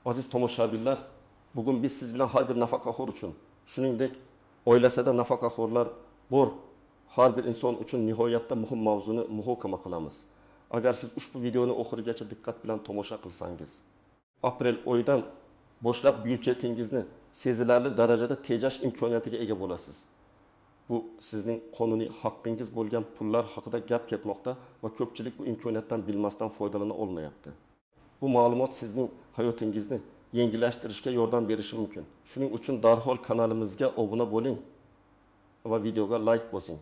Aziz tomoshabinlar, bugun biz siz bilan har bir nafaqaxo'r uchun, shuningdek, oilasida nafaqaxo'rlar bor har bir inson uchun nihoyatda muhim mavzuni muhokama qilamiz. Agar siz ushbu videoni oxirigacha diqqat bilan tomosha qilsangiz, aprel oyidan boshlab byudjetingizni sezilarli darajada tejash imkoniyatiga ega bo'lasiz. Bu sizning qonuniy haqqingiz bo'lgan pullar haqida gap ketmoqda va ko'pchilik bu imkoniyatdan bilmasdan foydalana olmayapti. Bu ma'lumot sizning hayotingizni yengillashtirishga yordam berishi mumkin. Shuning uchun darhol kanalimizga obuna bo'ling va videoga like bosing.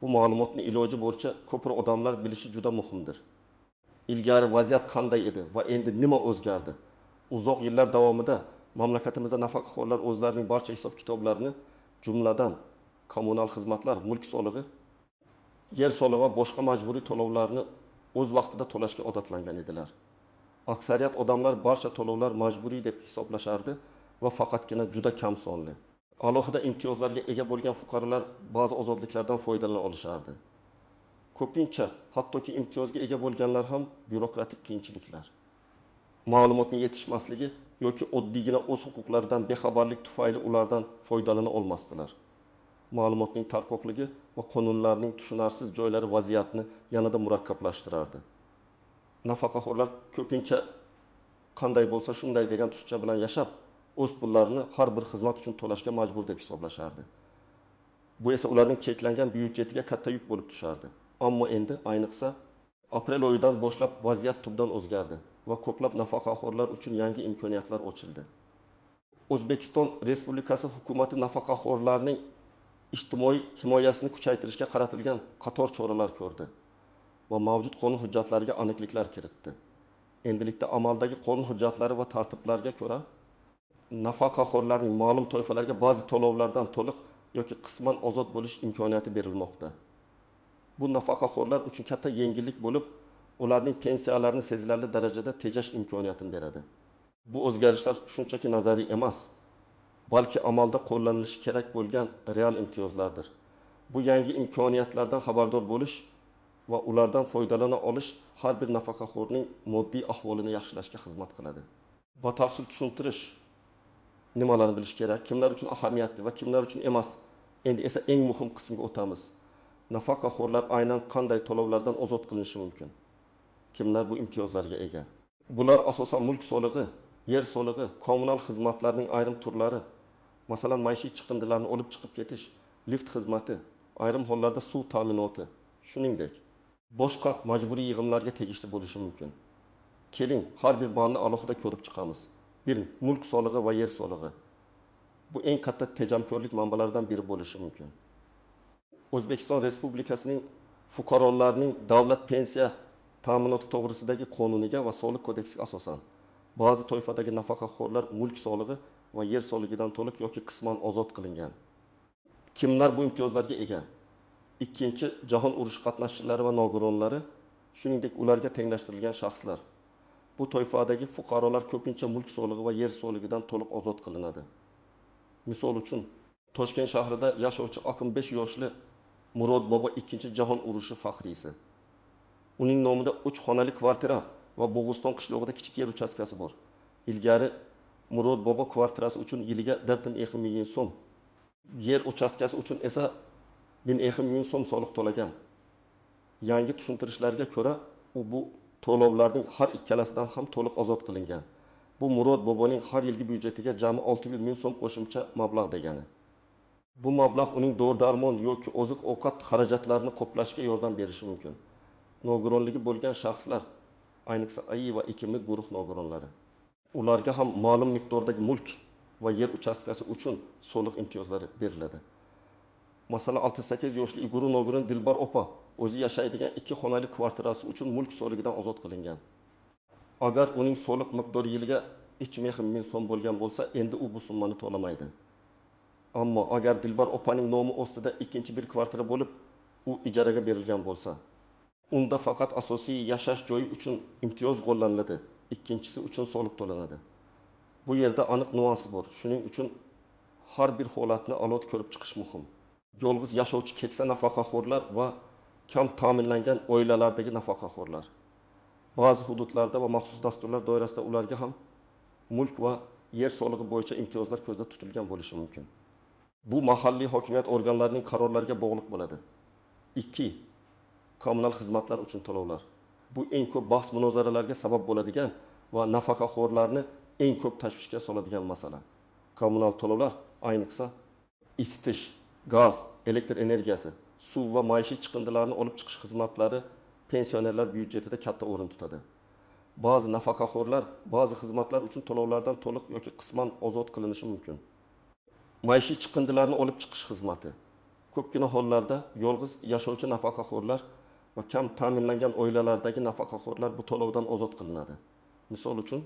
Bu ma'lumotni iloji boricha ko'proq odamlar bilishi juda muhimdir. Ilgari vaziyat qanday edi va endi nima o'zgardi? Uzoq yillar davomida mamlakatimizda nafaqaxo'rlar o'zlarining barcha hisob-kitoblarini, jumladan kommunal xizmatlar, mulk solig'i, yer solig'i va boshqa majburiy to'lovlarni o'z vaqtida to'lashga odatlangan edilar. Aksariyat odamlar barcha to'lovlar majburiy deb hisoblashardi va faqatgina juda kam sonli alohida imtiyozlarga ega bo'lgan fuqarolar ba'zi ozodliklardan foydalana olishardi. Ko'pincha hattoki imtiyozga ega bo'lganlar ham byurokratik qiyinchiliklar, ma'lumotning yetishmasligi yoki oddiygina o'z huquqlaridan bexabarlik tufayli ulardan foydalana olmasdilar. Ma'lumotning tarqoqligi va qonunlarning tushunarsiz joylari vaziyatni yanada murakkablashtirardi. Nafaqaxo'rlar ko'pincha qanday bo'lsa shunday degan tushuncha bilan yashab, o'z pullarini har bir xizmat uchun to'lashga majbur deb hisoblashardi. Bu esa ularning cheklangan byudjetiga katta yuk bo'lib tushardi. Ammo endi ayniqsa aprel oyidan boshlab vaziyat tubdan o'zgardi va ko'plab nafaqaxo'rlar uchun yangi imkoniyatlar ochildi. O'zbekiston Respublikasi hukumati nafaqaxo'rlarning ijtimoiy himoyasini kuchaytirishga qaratilgan qator choralar ko'rdi va mavjud qonun hujjatlariga aniqliklar kiritdi. Endilikda amaldagi qonun hujjatlari va tartiblarga ko'ra nafaqaxo'rlarning ma'lum toifalarga ba'zi to'lovlardan to'liq yoki qisman ozod bo'lish imkoniyati berilmoqda. Bu nafaqaxo'rlar uchun katta yengillik bo'lib, ularning pensiyalarini sezilarli darajada tejash imkoniyatini beradi. Bu o'zgarishlar shunchaki nazariy emas, balki amalda qo'llanilishi kerak bo'lgan real imtiyozlardir. Bu yangi imkoniyatlardan xabardor bo'lish va ulardan foydalana olish har bir nafaqaxo'rning moddiy ahvolini yaxshilashga xizmat qiladi. Batafsil tushuntirish, nimalarni bilish kerak, kimlar uchun ahamiyatli va kimlar uchun emas. Endi esa eng muhim qismga o'tamiz. Nafaqaxo'rlar aynan qanday to'lovlardan ozod qilinishi mumkin? Kimlar bu imtiyozlarga ega? Bular asosan mulk solig'i, yer solig'i, kommunal xizmatlarning ayrim turlari, masalan, maishiy chiqindilarni olib chiqib ketish, lift xizmati, ayrim hollarda suv ta'minoti, shuningdek, boshqa majburiy yig'imlarga tegishli bo'lishi mumkin. Keling, har bir bandni alohida ko'rib chiqamiz. 1. Mulk solig'i va yer solig'i. Bu eng katta tejamkorlik manbalaridan biri bo'lishi mumkin. O'zbekiston Respublikasining fuqarolarining davlat pensiya ta'minoti to'g'risidagi qonuniga va soliq kodeksiga asosan ba'zi toifadagi nafaqaxo'rlar mulk solig'i va yer solig'idan to'liq yoki qisman ozod qilingan. Kimlar bu imtiyozlarga ega? Ikkinchi jahon urushi qatnashchilari va nogironlari, shuningdek ularga tenglashtirilgan shaxslar. Bu toifadagi fuqarolar ko'pincha mulk solig'i va yer solig'idan to'liq ozod qilinadi. Misol uchun, Toshkent shahrida yashovchi 65 yoshli Murod bobo ikkinchi jahon urushi faxriysi. Uning nomida 3 xonali kvartira va Bo'g'iston qishlog'ida kichik yer uchastkasi bor. Ilgari Murod bobo kvartirasi uchun yiliga 4,5 million so'm, yer uchastkasi uchun esa 1,5 million so'm soliq to'lagan. Yangi tushuntirishlarga ko'ra, u bu to'lovlarning har ikkalasidan ham to'liq ozod qilingan. Bu Murod boboning har yilgi byudjetiga jami 600 ming so'm qo'shimcha mablag' degani. Bu mablag' uning dori-darmon yoki oziq-ovqat xarajatlarini qoplashga yordam berishi mumkin. Nogironligi bo'lgan shaxslar, ayniqsa AI va IKM guruh nogironlari, ularga ham ma'lum miqdordagi mulk va yer uchastkasi uchun soliq imtiyozlari beriladi. Masalan, 68 yoshli guruh nogiron Dilbar opa o'zi yashaydigan 2 xonali kvartirasi uchun mulk solig'idan ozod qilingan. Agar uning soliq miqdori yiliga 3,5 ming so'm bo'lgan bo'lsa, endi u bu summani to'lamaydi. Ammo agar Dilbar opaning nomi ostida ikkinchi bir kvartira bo'lib, u ijaraga berilgan bo'lsa, unda faqat asosiy yashash joyi uchun imtiyoz qo'llaniladi, ikkinchisi uchun soliq to'lanadi. Bu yerda aniq nuansi bor. Shuning uchun har bir holatni alohida ko'rib chiqish muhim. Yolg'iz yashovchi keksa nafaqaxo'rlar va kam ta'minlangan oilalardagi nafaqaxo'rlar. Ba'zi hududlarda va maxsus dasturlar doirasida ularga ham Mulk va yer solig'i bo'yicha imtiyozlar ko'zda tutilgan bo'lishi mumkin. Bu mahalliy hokimiyat organlarining qarorlariga bog'liq bo'ladi. 2. Kommunal xizmatlar uchun to'lovlar. Bu eng ko'p bahs munozaralarga sabab bo'ladigan va nafaqaxo'rlarni eng ko'p tashvishga soladigan masala. Kommunal to'lovlar, ayniqsa isitish, gaz, elektr energiyasi, suv va maishiy chiqindilarni olib chiqish xizmatlari pensionerlar byudjetida katta o'rin tutadi. Ba'zi nafaqaxo'rlar ba'zi xizmatlar uchun to'lovlardan to'liq yoki qisman ozod qilinishi mumkin. Maishiy chiqindilarni olib chiqish xizmati. Ko'pgina hollarda yolg'iz yashovchi nafaqaxo'rlar va kam ta'minlangan oilalardagi nafaqaxo'rlar bu to'lovdan ozod qilinadi. Misol uchun,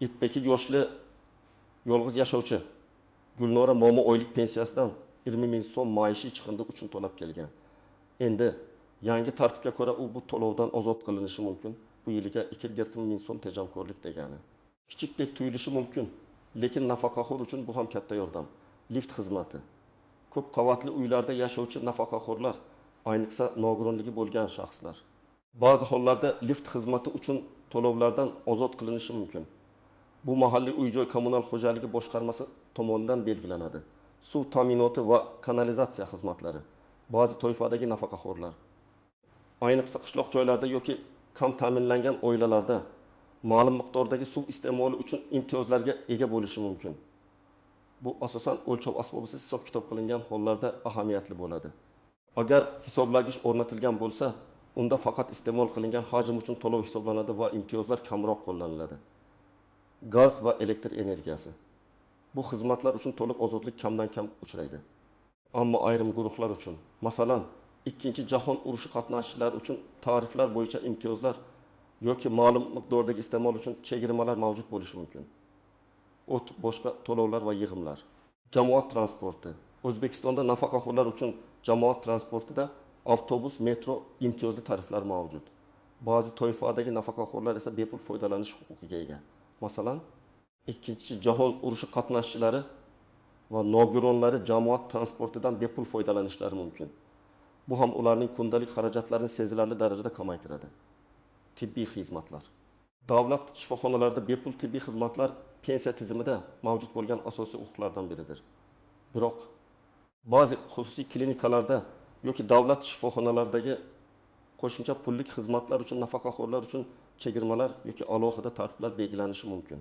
72 yoshli yolg'iz yashovchi Gulnora momo oylik pensiyasidan 20 ming so'm maishiy chiqindi uchun to'lab kelgan. Endi yangi tartibga ko'ra u bu to'lovdan ozod qilinishi mumkin. Bu yiliga 2,5 ming so'm tejamkorlik degani. Kichikdek tuyulishi mumkin, lekin nafaqaxo'r uchun bu ham katta yordam. Lift xizmati. Ko'p qavatli uylarda yashovchi nafaqaxo'rlar, ayniqsa nogironligi bo'lgan shaxslar, ba'zi hollarda lift xizmati uchun to'lovlardan ozod qilinishi mumkin. Bu mahalliy uy-joy kommunal xo'jaligi boshqarmasi tomonidan belgilanadi. Suv ta'minoti va kanalizatsiya xizmatlari. Ba'zi toifadagi nafaqaxo'rlar, ayniqsa qishloq joylarda yoki kam ta'minlangan oilalarda ma'lum miqdordagi suv iste'moli uchun imtiyozlarga ega bo'lishi mumkin. Bu asosan o'lchov asbobisiz hisob-kitob qilingan hollarda ahamiyatli bo'ladi. Agar hisoblagich o'rnatilgan bo'lsa, unda faqat iste'mol qilingan hajm uchun to'lov hisoblanadi va imtiyozlar kamroq qo'llaniladi. Gaz va elektr energiyasi. Bu xizmatlar uchun to'liq ozodlik kamdan kam uchraydi. Ammo ayrim guruhlar uchun, masalan, Ikkinchi jahon urushi qatnashchilari uchun tariflar bo'yicha imtiyozlar yoki ma'lum miqdordagi iste'mol uchun chegirmalar mavjud bo'lishi mumkin. O't, boshqa to'lovlar va yig'imlar. Jamoat transporti. O'zbekistonda nafaqaxo'rlar uchun jamoat transportida avtobus, metro imtiyozli tariflar mavjud. Ba'zi toifadagi nafaqaxo'rlar esa bepul foydalanish huquqiga ega. Masalan, Ikkinchi jahon urushi qatnashchilari va nogironlari jamoat transportidan bepul foydalanishlari mumkin. Bu ham ularning kundalik xarajatlarini sezilarli darajada kamaytiradi. Tibbiy xizmatlar. Davlat shifoxonalarida bepul tibbiy xizmatlar pensiya tizimida mavjud bo'lgan asosiy huquqlardan biridir. Biroq ba'zi xususiy klinikalarda yoki davlat shifoxonalaridagi qo'shimcha pullik xizmatlar uchun nafaqaxo'rlar uchun chegirmalar yoki alohida tartiblar belgilanishi mumkin.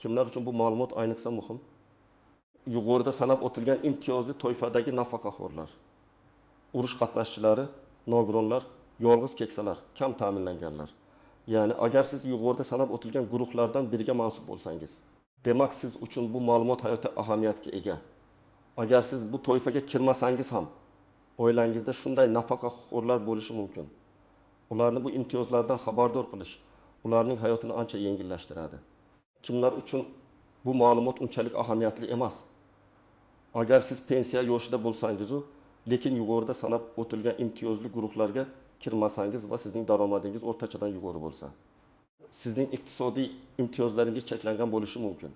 Kimlar uchun bu ma'lumot ayniqsa muhim? Yuqorida sanab o'tilgan imtiyozli toifadagi nafaqaxo'rlar, urush qatnashchilari, nogironlar, yolg'iz keksalar, kam ta'minlanganlar. Ya'ni agar siz yuqorida sanab o'tilgan guruhlardan biriga mansub bo'lsangiz, demak siz uchun bu ma'lumot hayotiy ahamiyatga ega. Agar siz bu toifaga kirmasangiz ham oilangizda shunday nafaqaxo'rlar bo'lishi mumkin. Ularni bu imtiyozlardan xabardor qilish ularning hayotini ancha yengillashtiradi. Kimlar uchun bu ma'lumot unchalik ahamiyatli emas? Agar siz pensiya yoshida bo'lsangiz-u, lekin yuqorida sanab o'tilgan imtiyozli guruhlarga kirmasangiz va sizning daromadingiz o'rtachadan yuqori bo'lsa, sizning iqtisodiy imtiyozlaringiz cheklangan bo'lishi mumkin.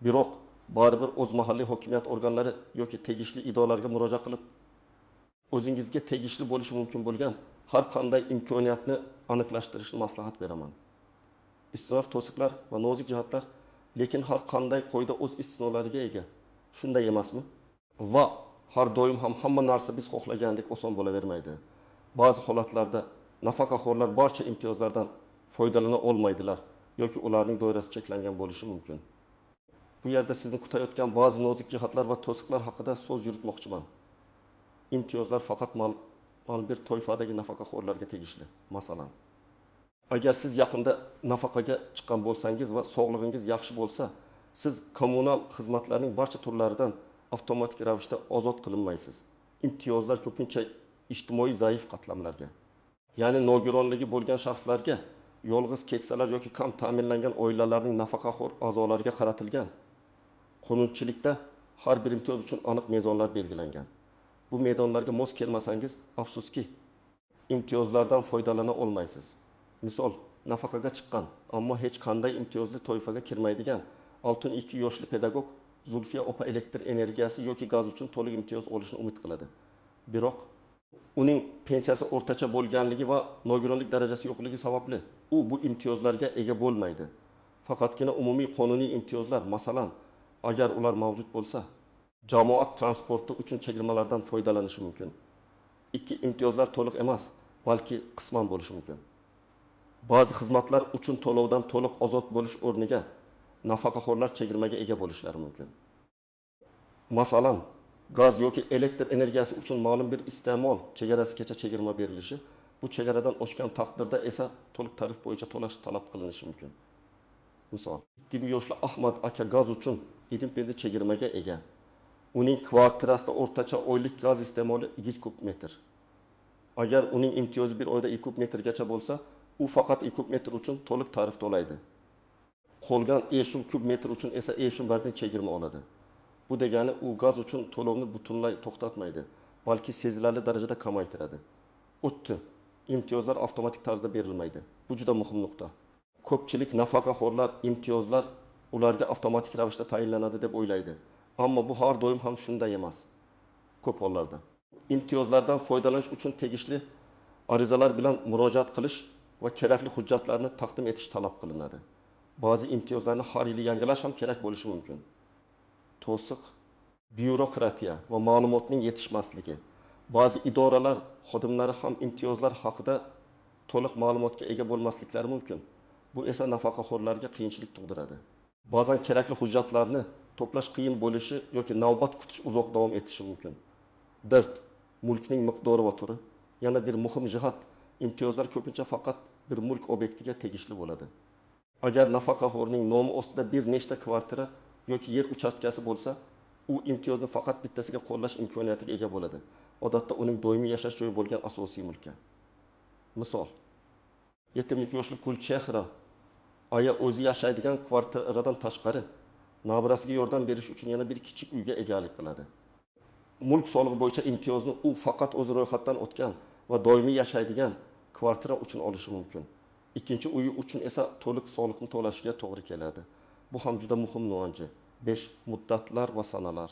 Biroq baribir o'z mahalliy hokimiyat organlari yoki tegishli idoralarga murojaat qilib, o'zingizga tegishli bo'lishi mumkin bo'lgan har qanday imkoniyatni aniqlashtirishni maslahat beraman. Istisnolar, to'siqlar va nozik jihatlar, lekin har qanday qoida o'z istisnolariga ega. Shunday emasmi? Va har doim ham hamma narsa biz xohlagandek oson bo'lavermaydi. Ba'zi holatlarda nafaqaxo'rlar barcha imtiyozlardan foydalana olmaydilar yoki ularning doirasi cheklangan bo'lishi mumkin. Bu yerda sizni kutayotgan ba'zi nozik jihatlar va to'siqlar haqida so'z yuritmoqchiman. Imtiyozlar faqat ma'lum bir toifadagi nafaqaxo'rlarga tegishli. Masalan, agar siz yaqinda nafaqaga chiqqan bo'lsangiz va sog'lig'ingiz yaxshi bo'lsa, siz kommunal xizmatlarning barcha turlaridan avtomatik ravishda ozod qilinmaysiz. Imtiyozlar ko'pincha ijtimoiy zaif qatlamlarga, ya'ni nogironligi bo'lgan shaxslarga, yolg'iz keksalar yoki kam ta'minlangan oilalarning nafaqaxo'r a'zolariga qaratilgan. Qonunchilikda har bir imtiyoz uchun aniq mezonlar belgilangan. Bu mezonlarga mos kelmasangiz, afsuski, imtiyozlardan foydalana olmaysiz. Misol, nafaqaga chiqqan, ammo hech qanday imtiyozli toifaga kirmaydigan 62 yoshli pedagog Zulfiya opa elektr energiyasi yoki gaz uchun to'liq imtiyoz olishni umid qiladi. Biroq uning pensiyasi o'rtacha bo'lganligi va nogironlik darajasi yo'qligi sababli u bu imtiyozlarga ega bo'lmaydi. Faqatgina umumiy qonuniy imtiyozlar, masalan, agar ular mavjud bo'lsa, jamoat transporti uchun chegirmalardan foydalanishi mumkin. 2 Imtiyozlar to'liq emas, balki qisman bo'lishi mumkin. Ba'zi xizmatlar uchun to'lovdan to'liq ozod bo'lish o'rniga nafaqaxo'rlar chegirmaga ega bo'lishlari mumkin. Masalan, gaz yoki elektr energiyasi uchun ma'lum bir iste'mol chegarasigacha chegirma berilishi, bu chegaradan oshgan taqdirda esa to'liq tarif bo'yicha to'lash talab qilinishi mumkin. Misol, 20 yoshli Ahmad aka gaz uchun 7 chegirmaga ega. Uning kvartirasida o'rtacha oylik gaz iste'moli 2 kub metr. Agar uning imtiyozi bir oyda 2 kub metrgacha bo'lsa, u faqat 2 kub metr uchun to'liq tarif to'laydi. Qolgan 5 kub metr uchun esa 5 chegirma oladi. Bu degani u gaz uchun to'lovni butunlay to'xtatmaydi, balki sezilarli darajada kamaytiradi. 3. Imtiyozlar avtomatik tarzda berilmaydi. Bu juda muhim nuqta. Ko'pchilik nafaqaxo'rlar imtiyozlar ularga avtomatik ravishda tayinlanadi deb o'ylaydi. Ammo bu har doim ham shunday emas. Ko'p hollarda imtiyozlardan foydalanish uchun tegishli arizalar bilan murojaat qilish va kerakli hujjatlarni taqdim etish talab qilinadi. Ba'zi imtiyozlarni har yili yangilash ham kerak bo'lishi mumkin. To'siq byurokratiya va ma'lumotning yetishmasligi. Ba'zi idoralar xodimlari ham imtiyozlar haqida to'liq ma'lumotga ega bo'lmasliklari mumkin. Bu esa nafaqaxo'rlarga qiyinchilik tug'diradi. Ba'zan kerakli hujjatlarni to'plash qiyin bo'lishi yoki navbat kutish uzoq davom etishi mumkin. 4. Mulkning miqdori va turi. Yana bir muhim jihat, imtiyozlar ko'pincha faqat bir mulk obyektiga tegishli bo'ladi. Agar nafaqaxo'rning nomi ostida bir nechta kvartira yoki yer uchastkasi bo'lsa, u imtiyozni faqat bittasiga qo'llash imkoniyatiga ega bo'ladi. Odatda uning doimiy yashash joyi bo'lgan asosiy mulkka. Misol, 72 yoshli Gulchehra aya o'zi yashaydigan kvartiradan tashqari nabirasiga yordam berish uchun yana bir kichik uyga egalik qiladi. Mulk solig'i bo'yicha imtiyozni u faqat o'zi ro'yxatdan o'tgan va doimiy yashaydigan kvartira uchun olishi mumkin. Ikkinchi uyi uchun esa to'liq soliqni to'lashiga to'g'ri keladi. Bu ham juda muhim nuansi. 5. Muddatlar va sanalar.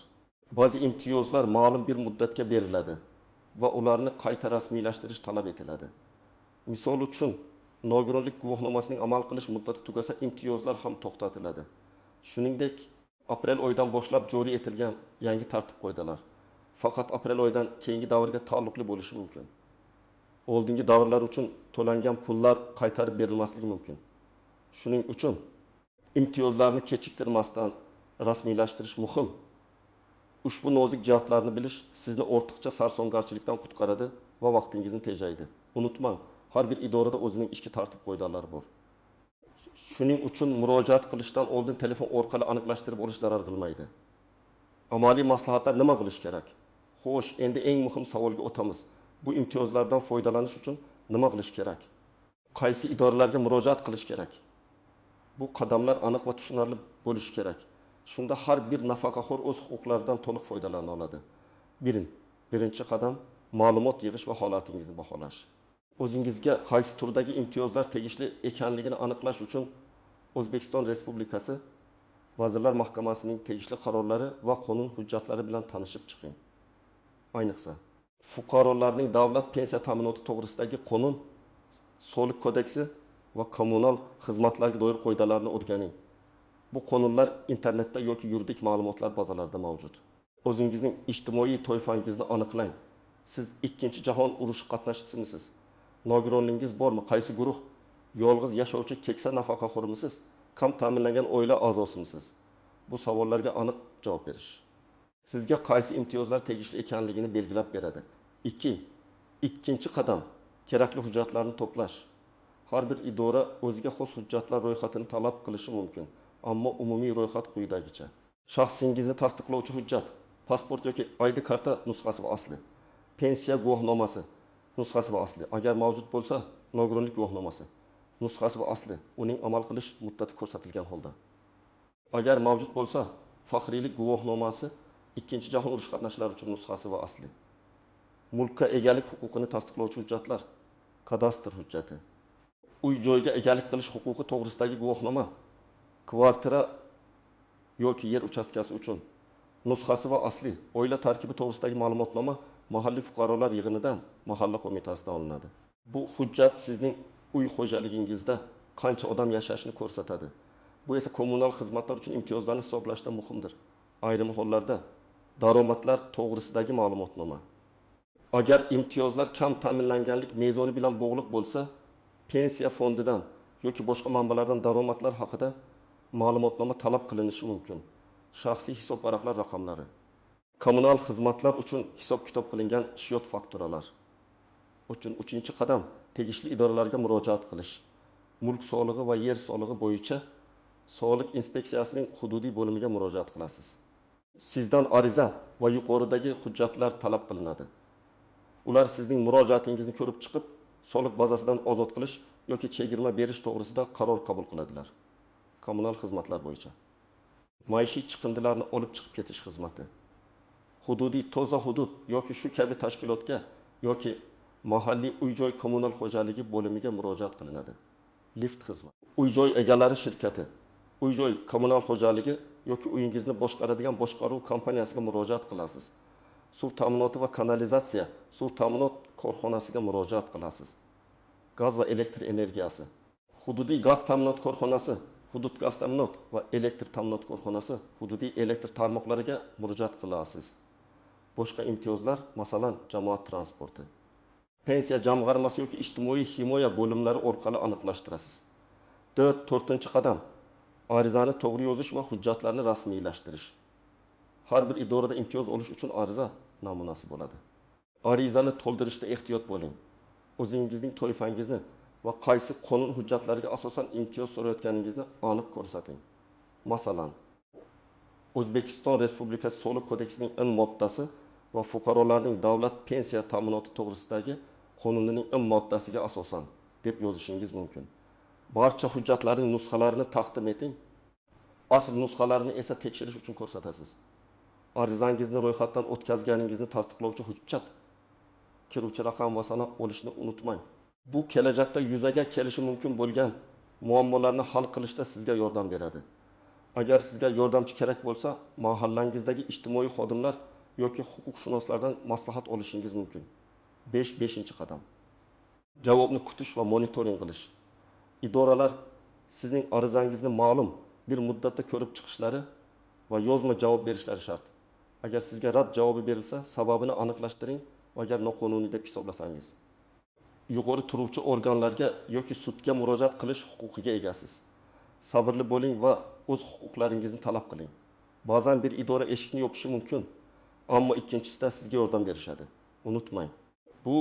Ba'zi imtiyozlar ma'lum bir muddatga beriladi va ularni qayta rasmiylashtirish talab etiladi. Misol uchun, nogironlik guvohnomasining amal qilish muddati tugasa imtiyozlar ham to'xtatiladi. Shuningdek, aprel oyidan boshlab joriy etilgan yangi tartib-qoidalar faqat aprel oyidan keyingi davrga taalluqli bo'lishi mumkin. Oldingi davrlar uchun to'langan pullar qaytarib berilmasligi mumkin. Shuning uchun imtiyozlarni kechiktirmasdan rasmiylashtirish muhim. Ushbu nozik jihatlarni bilish sizni ortiqcha sarsongarchilikdan qutqaradi va vaqtingizni tejaydi. Unutmang, har bir idorada o'zining ichki tartib-qoidalari bor. Shuning uchun murojaat qilishdan oldin telefon orqali aniqlashtirib olish zarar qilmaydi. Amaliy maslahatlar nima qilish kerak? Xo'sh, endi eng muhim savolga o'tamiz. Bu imtiyozlardan foydalanish uchun nima qilish kerak? Qaysi idoralarga murojaat qilish kerak? Bu qadamlar aniq va tushunarli bo'lishi kerak. Shunda har bir nafaqaxo'r o'z huquqlaridan to'liq foydalana oladi. Birinchi qadam ma'lumot yig'ish va holatingizni baholash. O'zingizga qaysi turdagi imtiyozlar tegishli ekanligini aniqlash uchun O'zbekiston Respublikasi Vazirlar Mahkamasining tegishli qarorlari va qonun hujjatlari bilan tanishib chiqing. Ayniqsa, fuqarolarning davlat pensiya ta'minoti to'g'risidagi qonun, soliq kodeksi va kommunal xizmatlarga doir qoidalarni o'rganing. Bu qonunlar internetda yoki yuridik ma'lumotlar bazalarida mavjud. O'zingizning ijtimoiy toifangizni aniqlang. Siz 2 jahon urushi qatnashchisimisiz? Nogironligingiz bormi? Qaysi guruh? Yolg'iz yashovchi keksa nafaqaxo'rmisiz? Kam ta'minlangan oila a'zosimisiz? Bu savollarga aniq javob berish sizga qaysi imtiyozlar tegishli ekanligini belgilab beradi. 2. Ikkinchi qadam kerakli hujjatlarni to'plash. Har bir idora o'ziga xos hujjatlar ro'yxatini talab qilishi mumkin, ammo umumiy ro'yxat quyidagicha. Shaxsingizni tasdiqlovchi hujjat, pasport yoki ID karta nusxasi va asli, pensiya guvohnomasi nusxasi va asli, agar mavjud bo'lsa, nogironlik guvohnomasi nusxasi va asli, uning amal qilish muddati ko'rsatilgan holda. Agar mavjud bo'lsa, faxriylik guvohnomasi 2 jahon urushi qatnashchilari uchun nusxasi va asli. Mulkka egalik huquqini tasdiqlovchi hujjatlar, kadastr hujjati, uy joyga egalik qilish huquqi to'g'risidagi guvohnoma, kvartira yoki yer uchastkasi uchun nusxasi va asli, oila tarkibi to'g'risidagi ma'lumotnoma mahalliy fuqarolar yig'inidan, mahalla qo'mitasidan olinadi. Bu hujjat sizning uy xo'jaligingizda qancha odam yashashini ko'rsatadi. Bu esa kommunal xizmatlar uchun imtiyozlarni hisoblashda muhimdir. Ayrim hollarda daromadlar to'g'risidagi ma'lumotnoma. Agar imtiyozlar kam ta'minlanganlik mezoni bilan bog'liq bo'lsa, pensiya fondidan yoki boshqa manbalardan daromadlar haqida ma'lumotnoma talab qilinishi mumkin. Shaxsiy hisobvaraqlar raqamlari. Kommunal xizmatlar uchun hisob-kitob qilingan schyot-fakturalar. Uchun uchinchi qadam tegishli idoralarga murojaat qilish. Mulk solig'i va yer solig'i bo'yicha soliq inspeksiyasining hududiy bo'limiga murojaat qilasiz. Sizdan ariza va yuqoridagi hujjatlar talab qilinadi. Ular sizning murojaatingizni ko'rib chiqib, soliq bazasidan ozod qilish yoki chegirma berish to'g'risida qaror qabul qiladilar. Kommunal xizmatlar bo'yicha. Maishiy chiqindilarni olib chiqib ketish xizmati. Hududiy toza hudud yoki shu kabi tashkilotga yoki mahalliy uy-joy kommunal xo'jaligi bo'limiga murojaat qilinadi. Lift xizmati. Uy-joy egalari shirkati, uy-joy kommunal xo'jaligi yoki uyingizni boshqaradigan boshqaruv kompaniyasiga murojaat qilasiz. Suv ta'minoti va kanalizatsiya, suv ta'minot korxonasiga murojaat qilasiz. Gaz va elektr energiyasi. Hududiy gaz ta'minot korxonasi, hudud gaz ta'minot va elektr ta'minot korxonasi, hududiy elektr tarmoqlariga murojaat qilasiz. Boshqa imtiyozlar, masalan, jamoat transporti. Pensiya jamg'armasi yoki ijtimoiy himoya bo'limlari orqali aniqlashtirasiz. 4. Qadam. Arizani to'g'ri yozish va hujjatlarni rasmiylashtirish. Har bir idorada imtiyoz olish uchun ariza namunasi bo'ladi. Arizani to'ldirishda ehtiyot bo'ling. O'zingizning toifangizni va qaysi qonun hujjatlariga asosan imtiyoz so'rayotganingizni aniq ko'rsating. Masalan, O'zbekiston Respublikasi Soliq kodeksining N moddasi va fuqarolarning davlat pensiya ta'minoti to'g'risidagi qonunining N moddasiga asosan deb yozishingiz mumkin. Barcha hujjatlarning nusxalarini taqdim eting. Asl nusxalarini esa tekshirish uchun ko'rsatasiz. Arizangizni ro'yxatdan o'tkazganingizni tasdiqlovchi hujjat, kiruvchi raqam va sana olishni unutmang. Bu kelajakda yuzaga kelishi mumkin bo'lgan muammolarni hal qilishda sizga yordam beradi. Agar sizga yordamchi kerak bo'lsa, mahallangizdagi ijtimoiy xodimlar yoki huquqshunoslardan maslahat olishingiz mumkin. 5. Qadam. Javobni kutish va monitoring qilish. Idoralar sizning arizangizni ma'lum bir muddatda ko'rib chiqishlari va yozma javob berishlari shart. Agar sizga rad javobi berilsa, sababini aniqlashtiring va agar noqonuniy deb hisoblasangiz, yuqori turuvchi organlarga yoki sudga murojaat qilish huquqiga egasiz. Sabrli bo'ling va o'z huquqlaringizni talab qiling. Ba'zan bir idora eshikni yopishi mumkin, ammo ikkinchisida sizga yordam berishadi. Unutmang, bu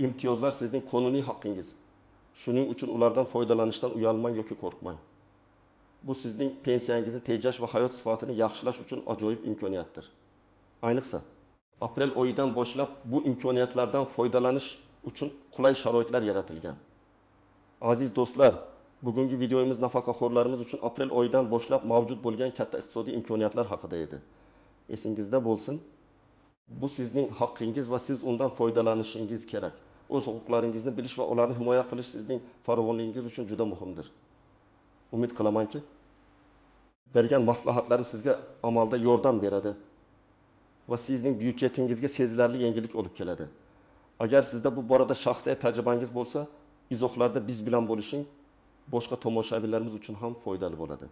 imtiyozlar sizning qonuniy haqqingiz. Shuning uchun ulardan foydalanishdan uyalmang yoki qo'rqmang. Bu sizning pensiyangizni tejash va hayot sifatini yaxshilash uchun ajoyib imkoniyatdir. Ayniqsa, aprel oyidan boshlab bu imkoniyatlardan foydalanish uchun qulay sharoitlar yaratilgan. Aziz do'stlar, bugungi videomiz nafaqaxo'rlarimiz uchun aprel oyidan boshlab mavjud bo'lgan katta iqtisodiy imkoniyatlar haqida edi. Esingizda bo'lsin, bu sizning haqqingiz va siz undan foydalanishingiz kerak. O'z huquqlaringizni bilish va ularni himoya qilish sizning farovonligingiz uchun juda muhimdir. Umid qilamanki, bergan maslahatlarim sizga amalda yordam beradi va sizning byudjetingizga sezilarli yengillik olib keladi. Agar sizda bu borada shaxsiy tajribangiz bo'lsa, izohlarda biz bilan bo'lishing boshqa tomoshabinlarimiz uchun ham foydali bo'ladi.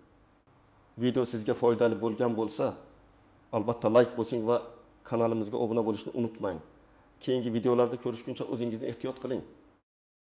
Video sizga foydali bo'lgan bo'lsa, albatta like bosing va kanalimizga obuna bo'lishni unutmang. Keyingi videolarda ko'rishguncha o'zingizni ehtiyot qiling.